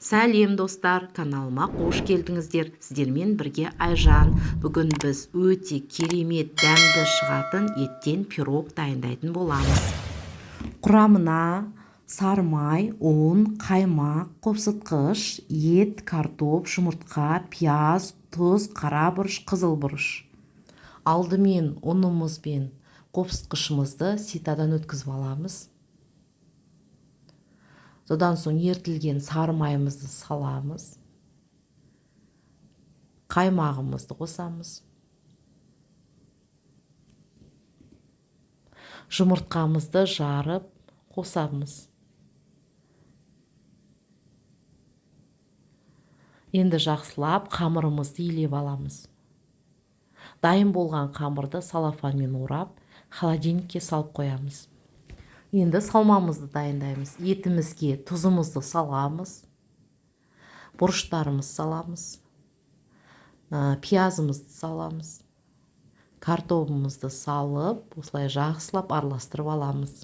Сәлем, достар! Каналыма қош келдіңіздер! Сіздермен бірге Айжан. Бүгін біз өте керемет дәмді шығатын еттен пирог дайындайтын боламыз. Құрамына сары май, ұн, қаймақ, қопсытқыш, ет, картоп, жұмыртқа, пияз, тұз, қара бұрыш, қызыл бұрыш. Алдымен ұнымыз бен қопсытқышымызды ситадан өткізіп аламыз. Содан соң ерітілген сары майымызды саламыз. Қаймағымызды қосамыз. Жұмыртқамызды жарып қосамыз. Енді жақсылап қамырымызды илеп аламыз. Дайын болған қамырды салафанмен орап, холодильникке салып қоямыз. Енді салмамызды дайындаймыз. Етімізге тұзымызды саламыз. Бұрыштарымызды саламыз. Пиязымызды саламыз. Картобымызды салып, осылай жақсылап араластырып аламыз.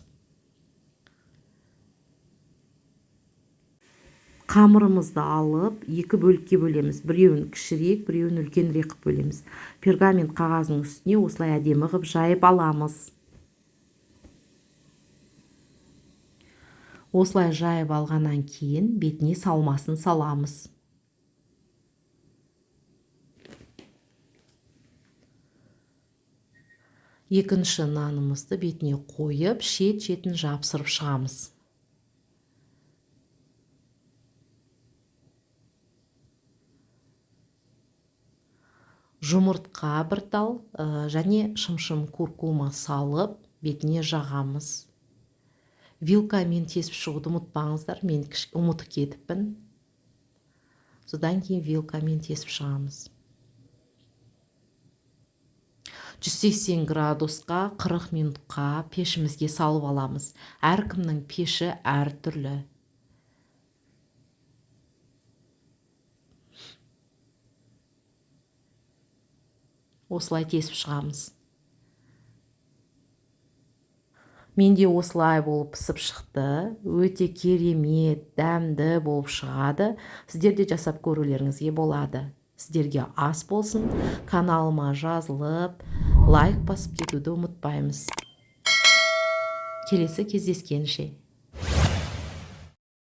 Қамырымызды алып, екі бөлікке бөлеміз. Біреуін кішірек, біреуін үлкенірек қылып бөлеміз. Пергамент қағазының үстіне осылай әдемі қылып жайып аламыз. Осылай жайып алғаннан кейін бетіне салмасын саламыз. Екінші нанымызды бетіне қойып, шет-шетін жапсырып шығамыз. Жұмыртқа бір тал және шымшым куркума салып, бетіне жағамыз. Вилкамен тесіп шығуды ұмытпаңыздар, мен ұмытып кетіппін. Содан кейін вилкамен тесіп шығамыз. 180 градусқа 40 минутқа пешімізге салып аламыз. Әркімнің пеші әртүрлі. Осылай тесіп шығамыз. Менде осылай болып пісіп шықты. Өте керемет, дәмді болып шығады. Сіздер де жасап көрулеріңізге болады. Сіздерге ас болсын. Каналыма жазылып, лайк басып кетуді ұмытпаймыз. Келесі кездескенше.